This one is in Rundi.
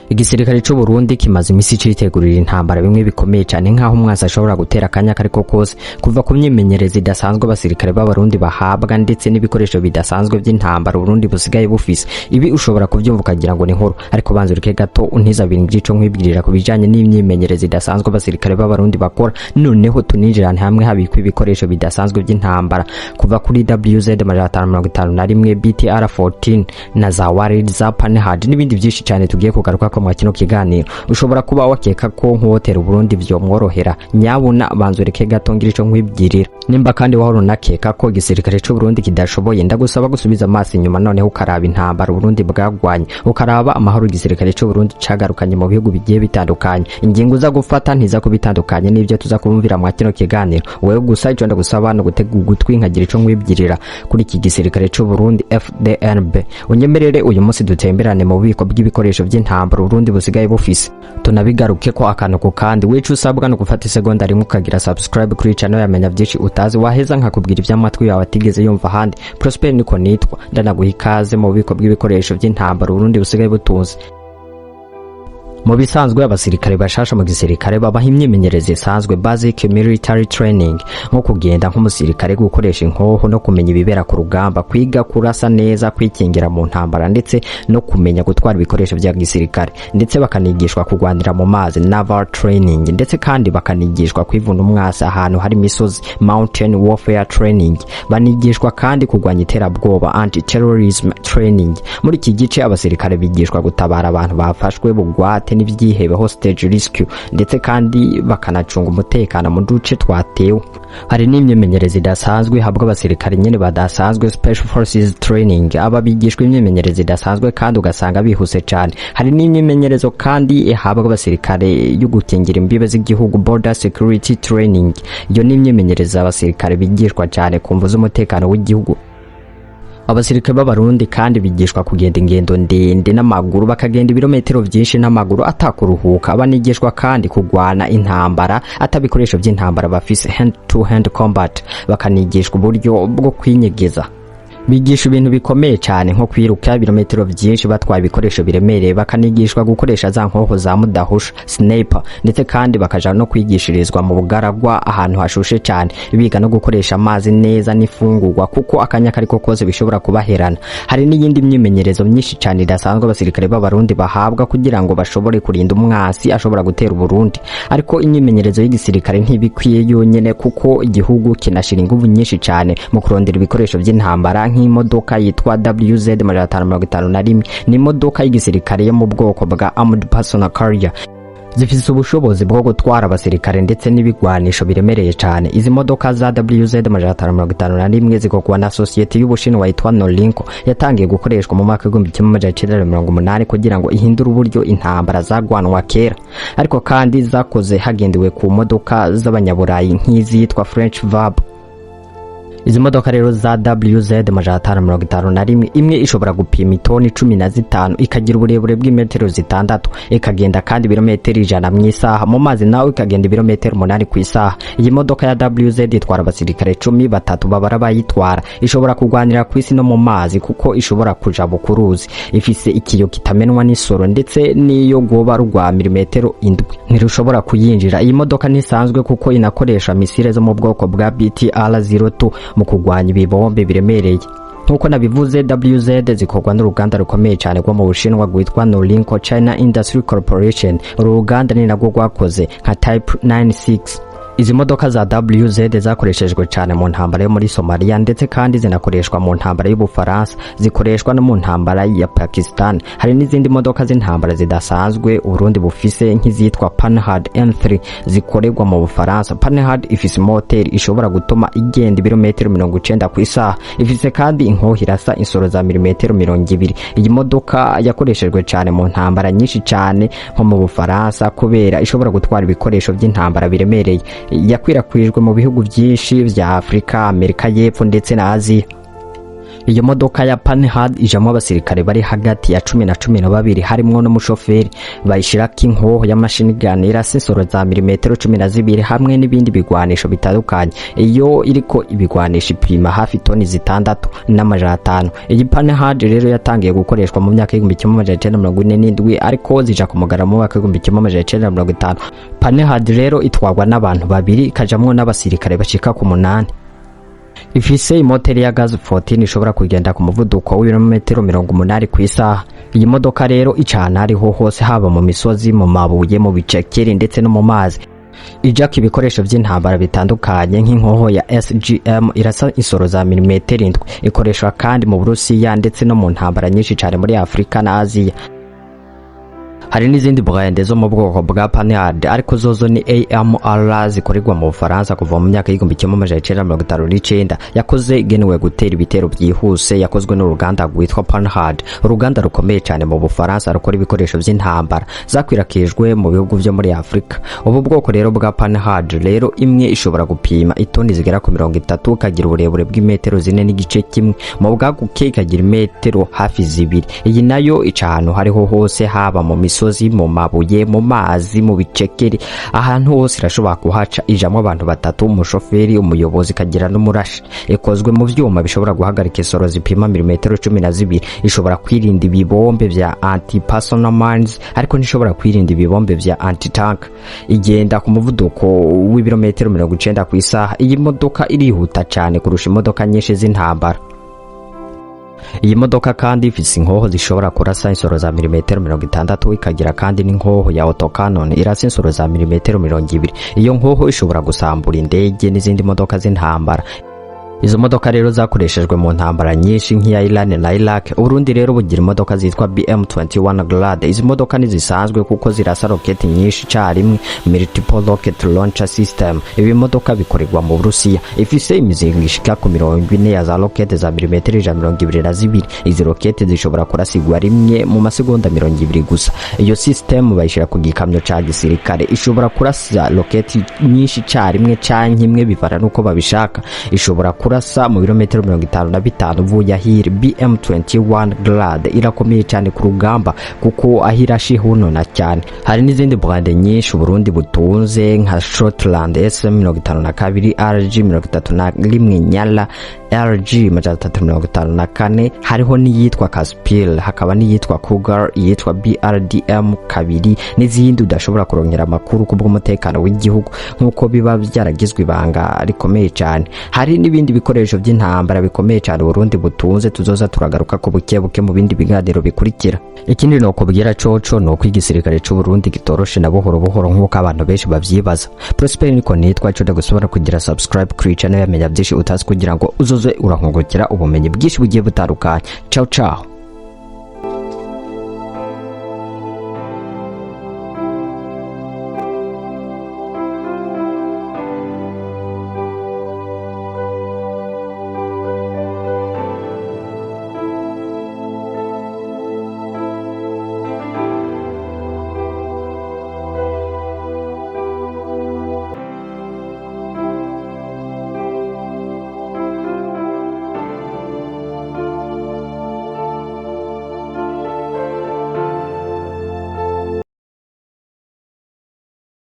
Igisirikare c'u Burundi kimaze imisi citegurira intambara bimwe bikomeye cyane, nk'aho umwansi ashobora gutera akanya kariko kose. Kuva ku myimenyerezo idasanzwe abasirikare b'Abarundi bahabwa ndetse n'ibikoresho bidasanzwe by'intambara Uburundi busigaye bufise, ibi ushobora kuvyumva ukagira ngo ni inkuru, ariko banza ureke gato untiza abiri ngico nkwibwirira ku bijanye n'imyimenyerezo idasanzwe abasirikare b'Abarundi bakora. Noneho tuninjirane hamwe habikwa ibikoresho bidasanzwe by'intambara, kuva kuri WZ 551, BTR 14 na za Warid, za Panhard n'ibindi byinshi cyane tugiye kugaruka ko mwa kino kiganiro. Ushobora kuba wakeka ko nk'uwotera Uburundi vyomworohera. Nyabuna banza ureke gato ngira ico nkwibwirira. Nimba kandi wahora unakeka ko igisirikare c'u Burundi kidashoboye, ndagusaba gusubiza amaso inyuma, noneho ukaraba intambara Uburundi bwagwanye, ukaraba amahoro igisirikare c'u Burundi cagarukanye mu bihugu bigiye bitandukanye. Ingingo uza gufata ntiza kuba itandukanye n'ibyo tuza kumvira mwa kino kiganiro. Wewe gusa ico ndagusaba no gutega ugutwi nkagira ico nkwibwirira kuri iki gisirikare c'u Burundi FDNB. Unyemerere uyu munsi dutemberane mu bubiko bw'ibikoresho by'intambara Uburundi busigaye bufise, tunabigaruke ko akantu ku kandi. Wica usabwa no gufata isegonda rimwe ukagira subscribe kuri channel yamenya byinshi utazi, waheza nkakubwira iby'amatwi yawe atigeze yumva ahandi. Prosper niko nitwa, ndanaguha ikaze mu bubiko bw'ibikoresho by'intambara Uburundi busigaye butunze. Mu bisanzwe, abasirikare bashasha mu gisirikare babaha imyimenyerezo isanzwe, basic military training, nko kugenda nk'umusirikare, gukoresha inkoho no kumenya ibibera ku rugamba, kwiga kurasa neza, kwikingira mu ntambara, ndetse no kumenya gutwara ibikoresho bya gisirikare. Ndetse bakanigishwa kurwanira mu mazi, naval training, ndetse kandi bakanigishwa kwivuna umwasi ahantu hari imisozi, mountain warfare training. Banigishwa kandi kurwanya iterabwoba, anti terrorism training. Muri iki gice abasirikare bigishwa gutabara abantu bafashwe bugwate n'ibyihebe, hostage rescue, ndetse kandi bakanacunga umutekano mu duce twatewe. Hari n'imyimenyerezo idasanzwe ihabwa abasirikare nyine badasanzwe, special forces training. Aba bigishwa imyimenyerezo idasanzwe kandi ugasanga bihuse cyane. Hari n'imyimenyerezo kandi ihabwa abasirikare yo gukingira imbibe z'igihugu, border security training. Iyo ni imyimenyerezo abasirikare bigishwa cyane ku mvu z'umutekano w'igihugu. Abasirikare b'Abarundi kandi bigishwa kugenda ingendo ndende n'amaguru, bakagenda ibirometero byinshi n'amaguru atakuruhuka. Banigishwa kandi kugwana intambara atabikoresho by'intambara bafise, hand to hand combat. Bakanigishwa uburyo bwo kwinyegeza. Bigisha ibintu bikomeye cyane nko kwiruka ibirometero byinshi batwaye ibikoresho biremereye. Bakanigishwa gukoresha za nkoho za mudahusha, sniper, ndetse kandi bakaja no kwigishirizwa mu bugaragwa ahantu hashushe cyane. Biga no gukoresha amazi neza n'ifungurwa, kuko akanya kariko kose bishobora kubaherana. Hari n'iyindi myimenyerezo myinshi cyane idasanzwe abasirikare b'Abarundi bahabwa kugira ngo bashobore kurinda umwasi ashobora gutera Uburundi. Ariko imyimenyerezo y'igisirikare ntibikwiye yonyene, kuko igihugu kinashira inguvu nyinshi cyane mu kurondera ibikoresho by'intambara, nk'imodoka yitwa WZ 551. Ni imodoka y'igisirikare yo mu bwoko bwa Armored Personnel Carrier. Zifise ubushobozi bwo gutwara abasirikare ndetse n'ibigwanisho biremereye cyane. Izi modoka za WZ 551 zikorwa na sosiyete y'Ubushinwa yitwa Norinco. Yatangiye gukoreshwa mu mwaka w'1980 kugira ngo ihindure uburyo intambara zagwanwa kera, ariko kandi zakoze hagendewe ku modoka z'Abanyaburayi nk'izitwa French VAB. Izi modoka rero za WZ 551, imwe ishobora gupima itoni 15, ikagira uburebure bw'imetero 6, ikagenda kandi ibirometero 100 mu isaha. Mu mazi nawe ikagenda ibirometero 8 ku isaha. Iyi modoka ya WZ itwara abasirikare 10, batatu babara bayitwara. Ishobora kurwanira ku isi no mu mazi, kuko ishobora kujabuka uruzi. Ifise ikiyo kitamenwa n'isoro, ndetse n'iyo rwoba rwa milimetero 7 ntirushobora kuyinjira. Iyi modoka ntisanzwe kuko inakoresha misile zo mu bwoko bwa BTR 02 mu kurwanya ibibombe biremereye. Nk'uko nabivuze, WZ zikorwa n'uruganda rukomeye cyane rwo mu Bushinwa rwitwa Norinco China Industry Corporation. Uru ruganda ni narwo rwakoze nka Type 96. Izi modoka za WZ zakoreshejwe cyane mu ntambara yo muri Somalia, ndetse kandi zinakoreshwa mu ntambara y'Ubufaransa, zikoreshwa no mu ntambara ya Pakistan. Hari n'izindi modoka z'intambara zidasanzwe Uburundi bufise, nk'izitwa Panhard M3 zikorerwa mu Bufaransa. Panhard ifise moteri ishobora gutuma igenda ibirometero 90 ku isaha. Ifise kandi inkoho irasa insoro za milimetero 20. Iyi modoka yakoreshejwe cyane mu ntambara nyinshi cyane nko mu Bufaransa, kubera ishobora gutwara ibikoresho by'intambara biremereye. Yakwirakwijwe mu bihugu byinshi vya Afurika, Amerika y'Epfo ndetse na Aziya. Iyo modoka ya Panhard ijamwo abasirikare bari hagati ya 10 na 12, harimwo n'umushoferi. Bayishirako inkoho y'amashini gun irasa insoro za milimetero 12 hamwe n'ibindi bigwanisho bitandukanye. Iyo iriko ibigwanisho ipima hafi toni 6,500. Iyi Panhard rero yatangiye gukoreshwa mu myaka y'1947, ariko zija ku mugaragaro mu mwaka w'1950. Panhard rero itwarwa n'abantu babiri, ikajamwo n'abasirikare bashika ku 8. Ifise imoteri ya gas 14 ishobora kugenda ku muvuduko w'ibirometero 80 ku isaha. Iyi modoka rero icana ariho hose, haba mu misozi, mu mabuye, mu bicekeri ndetse no mu mazi. Ijako ibikoresho by'intambara bitandukanye nk'inkoho ya SGM irasa insoro za milimetero 7. Ikoreshwa kandi mu Burusiya ndetse no mu ntambara nyinshi cyane muri Afurika na Aziya. Hari n'izindi blindé zo mu bwoko bwa Panhard, ariko zozo ni AMR, zikorerwa mu Bufaransa kuva mu myaka y'1959. Yakoze igenewe gutera ibitero byihuse. Yakozwe n'uruganda rwitwa Panhard, uruganda rukomeye cyane mu Bufaransa rukora ibikoresho by'intambara. Zakwirakijwe mu bihugu byo muri Afurika. Ubu bwoko rero bwa Panhard rero, imwe ishobora gupima itoni zigera ku 30, ikagira uburebure bw'imetero 4.5, mu bwaguke ikagira imetero hafi 2. Iyi nayo ica ahantu hariho hose, haba mu misozi, mu mabuye, mu mazi, mu bicekeri, ahantu hose irashobora kuhaca. Ijamwo abantu batatu, umushoferi, umuyobozi, ikagira n'umurashi. Ikozwe mu vyuma bishobora guhagarika isoro zipima milimetero 12. Ishobora kwirinda ibibombe vya anti personnel mines, ariko ntishobora kwirinda ibibombe vya anti tank. Igenda ku muvuduko w'ibirometero 90 ku isaha. Iyi modoka irihuta cyane kurusha imodoka nyinshi z'intambara. Iyi modoka kandi ifise inkoho zishobora kurasa insoro za milimetero 60, ikagira kandi n'inkoho ya autocannon irasa insoro za milimetero 20. Iyo nkoho ishobora gusambura indege n'izindi modoka z'intambara. Izo modoka rero zakoreshejwe mu ntambara nyinshi nk'iya Iran na Iraq. Uburundi rero bugira imodoka zitwa BM21 Grad. Izi modoka ntizisanzwe kuko zirasa roketi nyinshi carimwe, multiple rocket launcher system. Ibi modoka bikorerwa mu Burusiya. Ifise imizinga ishika ku 40 ya za roketi za milimetero 122. Izi roketi zishobora kurasigwa rimwe mu masegonda 20 gusa. Iyo system bayishira ku gikamyo ca gisirikare. Ishobora kurasa roketi nyinshi carimwe canke imwe, bivana nuko babishaka. Ishobora kurasa mu birometero 55 uvuye ahiri. BM21 Grad irakomeye cyane ku rugamba kuko aho irashe hunona cyane. Hari n'izindi blindé nyinshi Burundi butunze nka Shortland SM52, RG 31 Nyala, RG 354. Hariho n'iyitwa Caspil, hakaba n'iyitwa Cougar, iyitwa BRDM 2 n'izindi udashobora kurongera amakuru kubw'umutekano w'igihugu, nk'uko biba byaragizwe ibanga rikomeye cyane. Hari n'ibindi bikoresho by'intambara bikomeye cyane Burundi butunze, tuzoza turagaruka ku buke buke mu bindi biganiro bikurikira. Ikindi ni ukubwira coco ni uko igisirikare cy'u Burundi gitoroshe na buhoro buhoro nk'uko abantu benshi babyibaza. Prosper niko nitwa. Ico ndagusubira kugira subscribe kuri channel yamenya byinshi utazi, kugira ngo uzoze urankungukira ubumenyi bwinshi bugiye butandukanye. Ciao ciao.